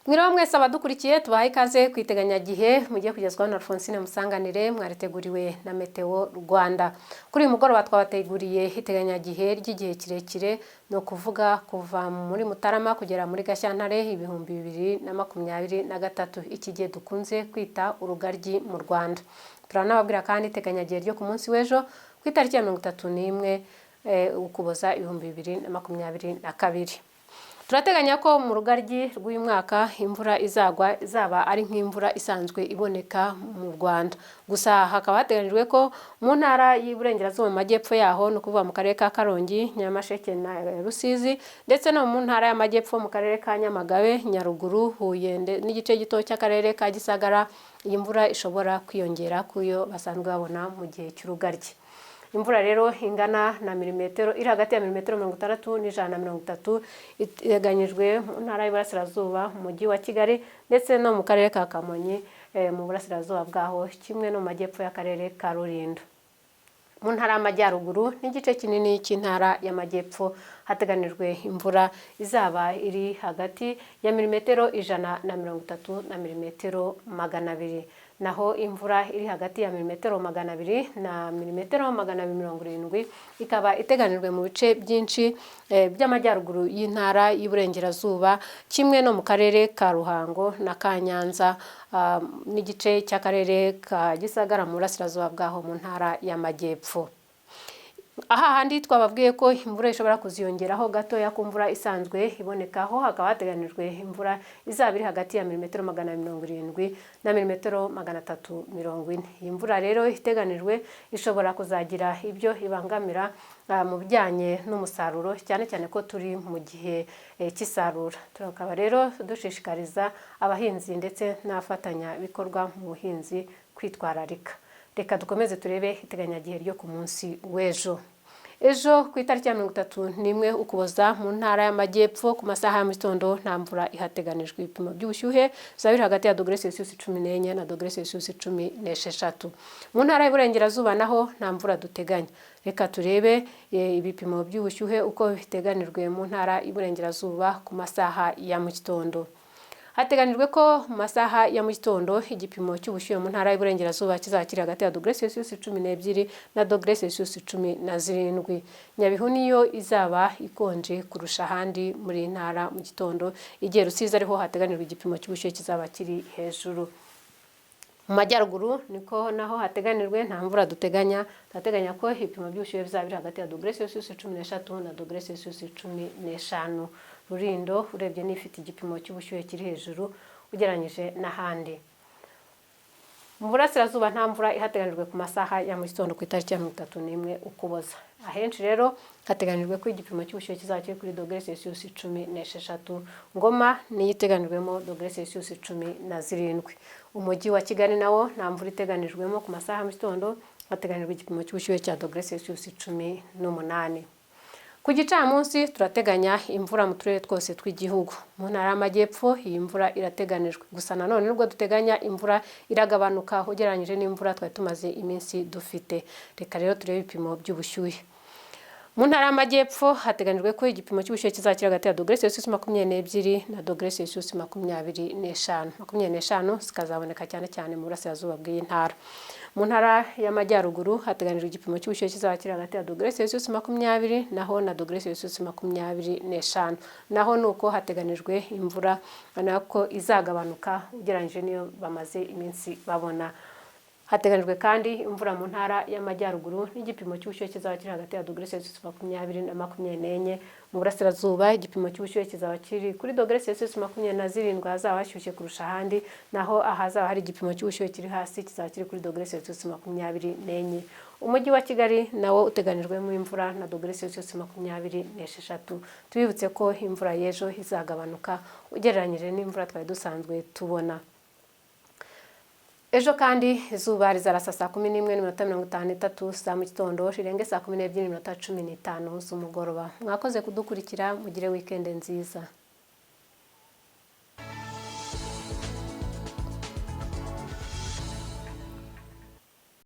Mwiriwe mwese abadukurikiye, tubahaye ikaze ku iteganyagihe mugiye kugezwaho na Alphonsine Musanganire, mwariteguriwe na Meteo Rwanda. Kuri uyu mugoroba twabateguriye iteganyagihe ry'igihe kirekire, ni ukuvuga kuva muri Mutarama kugera muri Gashyantare 2023, iki gihe dukunze kwita urugaryi mu Rwanda. Turanababwira kandi iteganyagihe ryo ku munsi w'ejo ku itariki ya 31 Ukuboza 2022. Turateganya ko mu rugaryi rw'uyu mwaka imvura izagwa izaba ari nk'imvura isanzwe iboneka mu Rwanda. Gusa hakaba hateganyijwe ko mu ntara y'Iburengerazuba, mu majyepfo yaho, ni ukuvuga mu karere ka Karongi, Nyamasheke na Rusizi, ndetse no mu ntara y'Amajyepfo mu karere ka Nyamagabe, Nyaruguru, Huye n'igice gito cy'akarere ka Gisagara, iyi mvura ishobora kwiyongera ku yo basanzwe babona mu gihe cy'urugaryi. Imvura rero ingana na milimetero iri hagati ya milimetero 60 n'130 iteganyijwe mu ntara y'Iburasirazuba, mu mujyi wa Kigali ndetse no mu karere ka Kamonyi mu burasirazuba bwaho, kimwe no mu majyepfo y'akarere ka Rulindo. Mu ntara y'Amajyaruguru n'igice kinini cy'intara y'Amajyepfo hateganijwe imvura izaba iri hagati ya milimetero 130 na milimetero 200, naho imvura iri hagati ya milimetero 200 na milimetero 270 ikaba iteganijwe mu bice byinshi by'amajyaruguru y'intara y'Iburengerazuba, kimwe no mu karere ka Ruhango na ka Nyanza n'igice cy'akarere ka Gisagara mu burasirazuba bwaho mu ntara y'Amajyepfo. Aha handi twababwiye ko imvura ishobora kuziyongeraho gatoya ku mvura isanzwe ibonekaho, hakaba hateganijwe imvura izaba iri hagati ya milimetero 270 na milimetero 340. Iyi mvura rero iteganijwe ishobora kuzagira ibyo ibangamira mu bijyanye n'umusaruro, cyane cyane ko turi mu gihe cy'isarura. Tukaba rero dushishikariza abahinzi ndetse n'abafatanyabikorwa mu buhinzi kwitwararika. Reka dukomeze turebe iteganyagihe ryo ku munsi w'ejo. Ejo ku itariki ya 31 Ukuboza, mu ntara y'Amajyepfo ku masaha ya mu gitondo nta mvura ihateganijwe. Ibipimo by'ubushyuhe bizaba biri hagati ya dogere Celsius 14 na dogere Celsius 16. Mu ntara y'Iburengerazuba naho nta mvura duteganya. Reka turebe ibipimo by'ubushyuhe uko biteganijwe mu ntara y'Iburengerazuba ku masaha ya mu gitondo. Hateganijwe ko mu masaha ya mu gitondo igipimo cy'ubushyuhe mu ntara y'Iburengerazuba kizaba kiri hagati ya dogere Celsius 12 na dogere Celsius 17. Nyabihu niyo izaba ikonje kurusha ahandi muri iyi ntara mu gitondo, igihe Rusizi ariho hateganijwe igipimo cy'ubushyuhe kizaba kiri hejuru. Mu majyaruguru niko naho hateganijwe, nta mvura duteganya. Turateganya ko ibipimo by'ubushyuhe bizaba biri hagati ya dogere Celsius 13 na dogere Celsius 15. Rulindo urebye n'ifite igipimo cy'ubushyuhe kiri hejuru ugereranyije n'ahandi. Mu burasirazuba nta mvura ihateganijwe ku masaha ya mu gitondo ku itariki ya 31 Ukuboza. Ahenshi rero hateganijwe ko igipimo cy'ubushyuhe kizaba kiri kuri dogere Celsius 16. Ngoma niyo iteganijwemo dogere Celsius 17. Umujyi wa Kigali nawo nta mvura iteganijwemo ku masaha ya mu gitondo, hateganijwe igipimo cy'ubushyuhe cya dogere Celsius 18. Ku gicamunsi turateganya imvura mu turere twose tw'igihugu. Mu ntara y'Amajyepfo iyi mvura irateganijwe. Gusa nanone nubwo duteganya imvura, iragabanuka ugereranyije n'imvura twari tumaze iminsi dufite. Reka rero turebe ibipimo by'ubushyuhe. Mu ntara y'Amajyepfo hateganijwe ko igipimo cy'ubushyuhe kizaba kiri hagati ya dogere Celsius 22 na dogere Celsius 25. 25 zikazaboneka cyane cyane mu burasirazuba bw'iyi ntara. Mu ntara y'Amajyaruguru hateganijwe igipimo cy'ubushyuhe kizaba kiri hagati ya dogere Celsius 20 naho na dogere Celsius 25. Naho ni uko hateganijwe imvura nako izagabanuka ugereranyije n'iyo bamaze iminsi babona. Hateganijwe kandi imvura mu ntara y'Amajyaruguru n'igipimo cy'ubushyuhe kizaba kiri hagati ya dogere Celsius 20 na 24. Mu burasirazuba igipimo cy'ubushyuhe kizaba kiri kuri dogere Celsius 27 ahazaba hashyushye kurusha ahandi, naho ahazaba hari igipimo cy'ubushyuhe kiri hasi kizaba kiri kuri dogere Celsius 24. Umujyi wa Kigali nawo uteganijwemo imvura na dogere Celsius 26. Tubibutse ko imvura y'ejo izagabanuka ugereranyije n'imvura twari dusanzwe tubona. Ejo kandi izuba rizarasa saa 11:53 za mu gitondo, rirenge saa 12:15 z'umugoroba. Mwakoze kudukurikira, mugire wikendi nziza.